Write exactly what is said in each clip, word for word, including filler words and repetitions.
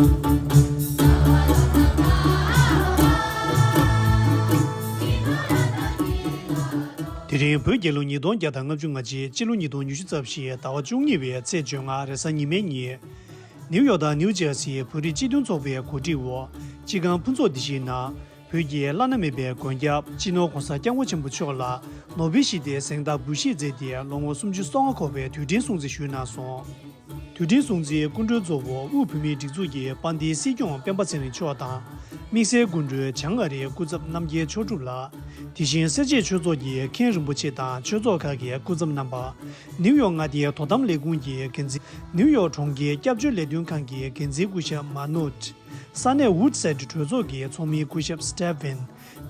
དེ་རིང་བོད་རྒྱལ་ལོ་ཉིས་སྟོང་བརྒྱ་དང་ལྔ་བཅུ་ང་གཅིག་སྤྱི་ལོ་ཉིས་སྟོང་ཉི་ཤུ་རྩ་བཞི་ཟླ་བ་བཅུ་གཉིས་པའི་ཚེས་བཅོ་ལྔ་རེས་གཟའ་ཉི་མའི་ཉིན། ནིའུ་ཡོག་དང་ནིའུ་ཇར་སིའི་བོད་རིགས་སྤྱི་མཐུན་ཚོགས་པའི་གོ་སྒྲིག་འོག་སྤྱི་ཁང་ཕུན་ཚོགས་སྡེ་བཞིའི་ནང་། བོད་ཀྱི་བླ་ན་མེད་པའི་མགོན་སྐྱབས་སྤྱི་ནོར་༧གོང་ས་༧སྐྱབས་མགོན་ཆེན་པོ་མཆོག་ལ་ནོ་བེལ་ཞི་བདེའི་གཟེངས་རྟགས་འབུལ་བཞེས་མཛད་དེ་ལོ་ངོ་སུམ་ཅུ་སོ་ལྔ་འཁོར་བའི་དུས་དྲན་སྲུང་བརྩི་ཞུས་གནང་སོང་། དུས་དྲན་སྲུང་བརྩིའི་སྐུ་མགྲོན་གཙོ་བོ་དབུས་བོད་མིའི་སྒྲིག་འཛུགས་ཀྱི་དཔལ་ལྡན་སྲིད་སྐྱོང་སྤེན་པ་ཚེ་རིང་མཆོག་དང་། དམིགས་བསལ་སྐུ་མགྲོན་བྱང་ཨ་རིའི་སྐུ་ཚབ་རྣམ་རྒྱལ་མཆོག་གྲུབ་ལགས། དེ་བཞིན་སེར་བྱེས་ཆོས་ཚོགས་ཀྱི་མཁན་རིན་པོ་ཆེ་དང་ཆོས་ཚོགས་ཁག་གི་སྐུ་ཚབ་རྣམ་པ། ནིའུ་ཡོག་མངའ་སྡེའི་དོ་དམ་ལས་ཁུངས་ཀྱི་འགན་འཛིན། ནིའུ་ཡོག་གྲོང་ཁྱེར་སྐྱབས་བཅོལ་ལས་དོན་ཁང་གི་འགན་འཛིན་སྐུ་ཞབས་མ་ནུད། ས་གནས་ཝུད་སེད་གྲོས་ཚོགས་ཀྱི་ཚོགས་མི་སྐུ་ཞབས་སི་ཏེ་ཕིན།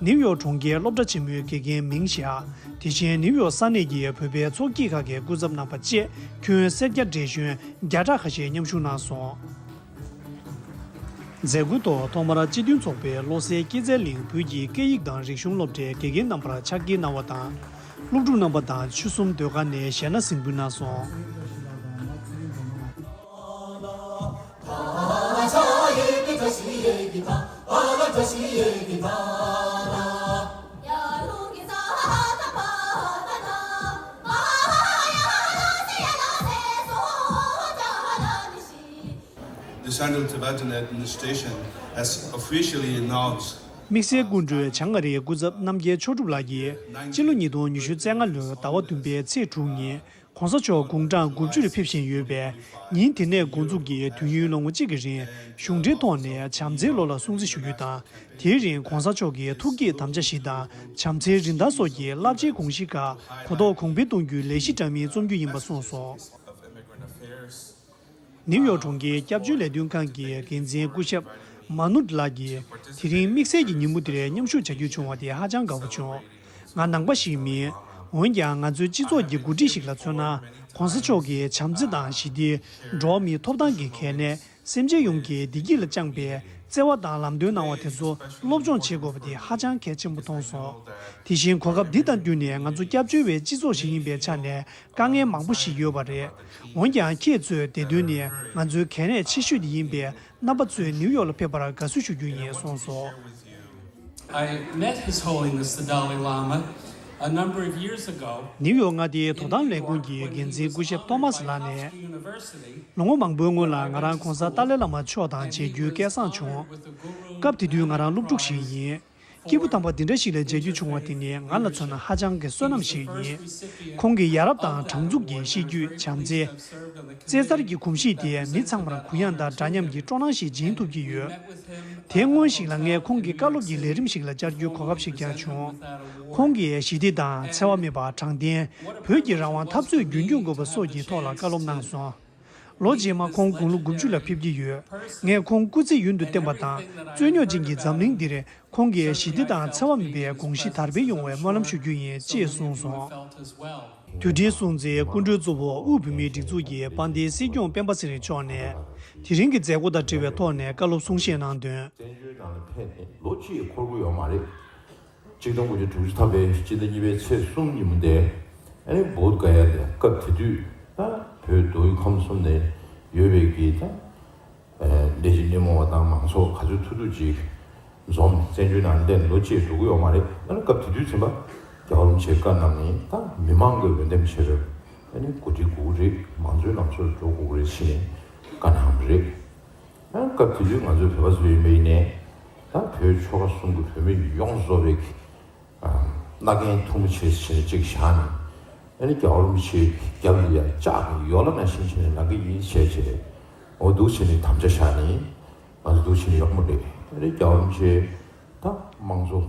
ནིའུ་ཡོག་གྲོང་ཁྱེར་སློབ་གྲྭ་ཆེན་མོའི་དགེ་རྒན་མིང་ཞའེ། དེ་བཞིན་ནིའུ་ཡོག་ས་གནས་ཀྱི་བོད་པའི་ཚོགས་སྐྱིད་ཁག་གི་སྐུ་ཚབ་རྣམ་པ་བཅས་ཁྱོན་སེར་སྐྱ་བགྲེས་གཞོན་བརྒྱ་ཕྲག་ཁ་ཤས་མཉམ་ཞུགས་གནང་སོང་། མཛད་སྒོའི་ཐོག་ཐོག་མར་སྤྱི་མཐུན་ཚོགས་པའི་བློ་གསལ་སྐྱེད་ཚལ་གླིང་བོད་ཀྱི་སྐད་ཡིག་དང་རིག་གཞུང་སློབ་གྲྭའི་དགེ་རྒན་རྣམ་པར་ཕྱག་འཁྱེར་གནང་བ་དང་། སློབ་ཕྲུག་རྣམ་པ་དང་ཆུ་གསུམ་ཟློས་གར་ནས་གཞས་སྣ་གཟིགས་འབུལ་གནང་སོང་། The Central Tibetan Administration has officially announced དམིགས་བསལ་སྐུ་མགྲོན་བྱང་ཨ་རིའི་སྐུ་ཚབ་རྣམ་རྒྱལ་མཆོག་གྲུབ་ལགས་ཀྱིས་སྤྱི་ལོ་ཉིས་སྟོང་ཉི་ཤུ་རྩ་ལྔ་ལོའི་ཟླ་བ་བདུན་པའི་ཚེས་དྲུག་ཉིན་༧གོང་ས་མཆོག་དགུང་གྲངས་དགུ་བཅུ་རུ་ཕེབས་བཞིན་ཡོད་པས། ཉིན་དེ་ནས་འགོ་འཛུགས་ཀྱིས་དུས་ཡུན་ལོ་ངོ་གཅིག་གི་རིང་གཞུང་འབྲེལ་ཐོག་ནས་བྱམས་བརྩེའི་ལོ་ལ་སྲུང་བརྩི་ཞུ་རྒྱུ་དང་། དེའི་རིང་༧གོང་ས་མཆོག་གི་ཐུགས་བསྐྱེད་དམ་བཅའ་བཞི་དང་བྱམས་བརྩེའི་རིན་ཐང་སོགས་ཀྱི་རླབས་ཆེའི་དགོངས་གཞི་ཁག་གོ་རྟོགས་གོང་འཕེལ་གཏོང་རྒྱུའི་ལས་གཞི་འདྲ་མིན་རྩོམ་རྒྱུ་ཡིན་པ་གསུངས་སོང་། ནིའུ་ཡོག་གྲོང་ཁྱེར་སྐྱབས་བཅོལ་ལས་དོན་ཁང་གི་འགན་འཛིན་སྐུ་ཞབས་མ་ནུད་ལགས་ཀྱིས། དེ་རིང་དམིགས་བསལ་གྱི་ཉིན་མོ་འདིར་མཉམ་ཞུགས་བྱ་རྒྱུ་བྱུང་བ་དེ་ཧ་ཅང་དགའ་པོ་བྱུང་། ང་ནང་པ་ཞིག་མིན། འོན་ཀྱང་ང་ཚོའི་སྤྱི་ཚོགས་ཀྱི་འགོ་ཁྲིད་ཞིག་ལ་མཚོན་ན། ༧གོང་ས་མཆོག་གིས་བྱམས་བརྩེ་དང་ཞི་བདེ། འགྲོ་བ་མིའི་ཐོབ་ཐང་གི་གལ་གནད། སེམས་ཅན་ཡོངས་ཀྱི་བདེ་སྐྱིད་ལ་བཅངས་པའི་བརྩེ་བ་དང་ལམ་སྟོན་གནང་བ་དེ་ཚོ་སློབ་སྦྱོང་བྱེད་དགོས་པ་དེ་ཧ་ཅང་གལ་ཆེན་པོ་མཐོང་སོང་། དེ་བཞིན་གོ་སྐབས་འདི་དང་བསྟུན་ནས་ང་ཚོ་སྐྱབས་བཅོལ་བའི་སྤྱི་ཚོགས་ཤིག་ཡིན་པའི་ཆ་ནས་དཀའ་ངལ་མང་པོ་ཞིག་ཡོད་པ་རེད། འོན་ཀྱང་ཁྱེད་ཚོས་བདེ་དོན་ནི་ང་ཚོའི་གལ་གནད་ཆེ་ཤོས་དེ་ཡིན་པས་རྣམ་པ་ཚོས་ནིའུ་ཡོག་ལ་ཕེབས་པར་དགའ་བསུ་ཞུ་རྒྱུ་ཡིན་གསུངས་སོང་། I met His Holiness the Dalai Lama a number of years ago. ནིའུ་ཡོག་མངའ་སྡེའི་དོ་དམ་ལས་ཁུངས་ཀྱི་འགན་འཛིན་སྐུ་ཞབས་ཐོ་མཱས་ལགས་ནས། ལོ་ངོ་མང་པོའི་སྔོན་ལ་ང་རང་གོང་ས་ཏཱ་ལའི་བླ་མ་མཆོག་དང་མཇལ་རྒྱུའི་སྐལ་བཟང་བྱུང་། སྐབས་དེ་དུས་ང་རང་སློབ་ཕྲུག་ཞིག་ཡིན། སྐྱེས་བུ་དམ་པ་འདི་འདྲ་ཞིག་ལ་མཇལ་རྒྱུ་བྱུང་བ་དེ་ནི་ང་ལ་མཚོན་ན་ཧ་ཅང་གི་བསོད་ནམས་ཤིག་ཡིན། ཁོང་གི་ཡ་རབས་དང་དྲང་ཚུགས་ཀྱི་གཤིས་རྒྱུད་བྱམས་བརྩེ། བཙན་གསར་གྱི་གོམས་གཤིས་དེས་མི་ཚང་མར་གུ་ཡངས་དང་འདྲ་མཉམ་གྱི་སྤྲོ་སྣང་ཞིག་སྦྱིན་ཐུབ་ཀྱི་ཡོད། དེ་སྔོན་ཞིག་ལ་ངས་ཁོང་གི་བཀའ་སློབ་ཀྱི་ལས་རིམ་ཞིག་ལ་བཅར་རྒྱུའི་གོ་སྐབས་ཤིག་ཀྱང་བྱུང་། ཁོང་གིས་ཞི་བདེ་དང་འཚེ་བ་མེད་པ་དྲང་བདེན། བོད་ཀྱི་རང་དབང་འཐབ་རྩོད་རྒྱུན་སྐྱོང་དགོས་པ་སོགས་ཀྱི་ཐོག་ལ་བཀའ་སློབ་གནང་སོང་། ལོ་རྗེས་མ་ཁོང་དགུང་ལོ་དགུ་བཅུ་ལ་ཕེབས་ཀྱི་ཡོད། ངས་ཁོང་སྐུ་ཚེ་ཡུན་དུ་བརྟན་པ་དང་རྩོད་རྙོག་ཅན་གྱི་འཛམ་གླིང་འདིར་ཁོང་གིས་ཞི་བདེ་དང་འཚེ་བ་མེད་པའི་དགོངས་གཞི་དར་སྤེལ་ཡོང་བའི་སྨོན་ལམ་ཞུ་རྒྱུ་ཡིན་ཅེས་གསུངས་སོང་། དུས་དྲན་སྲུང་བརྩིའི་སྐུ་མགྲོན་གཙོ་བོ་དབུས་བོད་མིའི་སྒྲིག་འཛུགས་ཀྱི་དཔལ་ལྡན་སྲིད་སྐྱོང་སྤེན་པ་ཚེ་རིང་མཆོག་ནས། དེ་རིང་གི་མཛད་སྒོ་དང་འབྲེལ་བའི་ཐོག་ནས་བཀའ་སློབ་གསུང་བཤད་གནང་དོན། བཙན་བྱོལ་ནང་ལ་ཕེབས་ནས་ལོ་གཅིག་འཁོར་གྱི་ཡོད་མ་རེད། ཆིག་སྟོང་དགུ་བརྒྱ་དྲུག་ཅུ་ཐམ་པའི་སྤྱི་ཟླ་གཉིས་པའི་ཚེས་གསུམ་ཉིན་མོ་དེ། ཨ་ནི་བོད་ག་ཡ་དེ་སྐབས་དེ་དུས་ད་བོད་མདོ་དབུས་ཁམས་གསུམ་ནས་ཡོད་པའི་གི་ད་ལས་བྱེད་སྣེ་མོ་བ་དང་མང་ཚོགས་ག་ཚོད་ཐུབ་ཐུབ་ཅིག་འཛོམས་བཙན་བྱོལ་ནང་བསྡད་ལོ་གཅིག་འགྲོ་གི་ཡོད་མ་རེད། ཨ་ནི་སྐབས་དེ་དུས་ཚན་པ་རྒྱལ་བ་རིན་པོ་ཆེའི་བཀའ་གནང་ནས་ད་མི་མང་གི་འོས་འདེམས་བྱས་པའི་ཨ་ནི་གོ་སྒྲིག་དགོས་ཀྱི་རེད། མང་གཙོའི་ལམ་སྲོལ་འགྲོ་དགོས་ཀྱི་རེད་ཟེར་ནས་བཀའ་གནང་བ་རེད། ཨ་ནི་སྐབས་དེ་དུས་ང་ཚོའི་བོད་པ་ཚོ་ཡིན་པ་ཡིན་ནའི་ད་བོད་ཆོལ་ཁ་གསུམ་གྱི་བོད་མི་ཡོངས་རྫོགས་པའི་གི་ཨ་མནའ་གན་ཐུང་མོ་བྱས་བྱས་ནས་གཅིག་བཞག་ནས་ཨ་ནི་རྒྱལ་བ་རིན་པོ་ཆེའི་རྒྱབ་ལ་ཡ་ལྕགས་ཀྱི་ཡོ་ལ་ནང་བཞིན་བྱས་ནས་ལངས་ཀྱི་ཡིན་བྱས་བྱས་འོ་འདུག་བྱས་ནས་དམ་བཅའ་བཞག་ནས་ང་ཚོ་འདུག་བྱས་ནས་ཡོང་བ་རེད། ཨ་ནི་རྒྱལ་བ་རིན་པོ་ཆེ་ད་དམངས་གཙོ།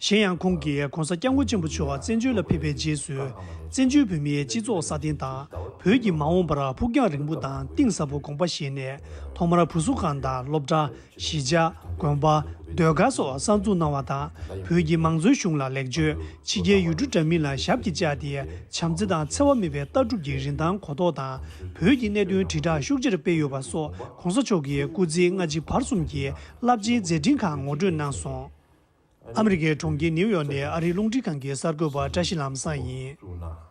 གཞན་ཡང་ཁོང་གིས་གོང་ས་སྐྱབས་མགོན་ཆེན་པོ་མཆོག་བཙན་བྱོལ་ལ་ཕེབས་པའི་རྗེས་སུ་བཙན་བྱོལ་བོད་མིའི་སྤྱི་ཚོགས་སྲ་བརྟན་དང་བོད་ཀྱི་མ་འོངས་པར་ཕུགས་རྒྱང་རིང་པོ་དང་གཏིང་ཟབ་པོ་དགོངས་པ་བཞེས་ནས་ཐོག་མར་བུ་གསོ་ཁང་དང་སློབ་གྲྭ། གཞིས་ཆགས། དགོན་པ། ཟློས་གར་སོགས་གསར་འཛུགས་གནང་བ་དང་བོད་ཀྱི་མང་གཙོའི་གཞུང་ལ་ལེགས་བཅོས། ཕྱི་རྒྱལ་ཡུལ་གྲུ་འདྲ་མིན་ལ་ཞབས་ཀྱིས་བཅགས་ཏེ་བྱམས་བརྩེ་དང་འཚེ་བ་མེད་པའི་ལྟ་གྲུབ་ཀྱི་རིན་ཐང་གོ་རྟོགས་དང་བོད་ཀྱི་གནད་དོན་དྲིལ་བསྒྲགས་ཤུགས་ཆེར་སྤེལ་ཡོད་པ་སོགས་གོང་ས་མཆོག་གི་སྐུ་ཚེ་སྔ་ཕྱི་བར་གསུམ་གྱི་རླབས་ཆེའི་མཛད་འཕྲིན་ཁག་ངོ་སྤྲོད་གནང་སོང་། ཨ་མི་རི་ཀའི་གྲོང་ཁྱེར་ནིའུ་ཡོག་ནས་ཨ་རིའི་རླུང་འཕྲིན་ཁང་གི་གསར་འགོད་པ་བཀྲ་ཤིས་ལྷ་བཟང་ཡིན།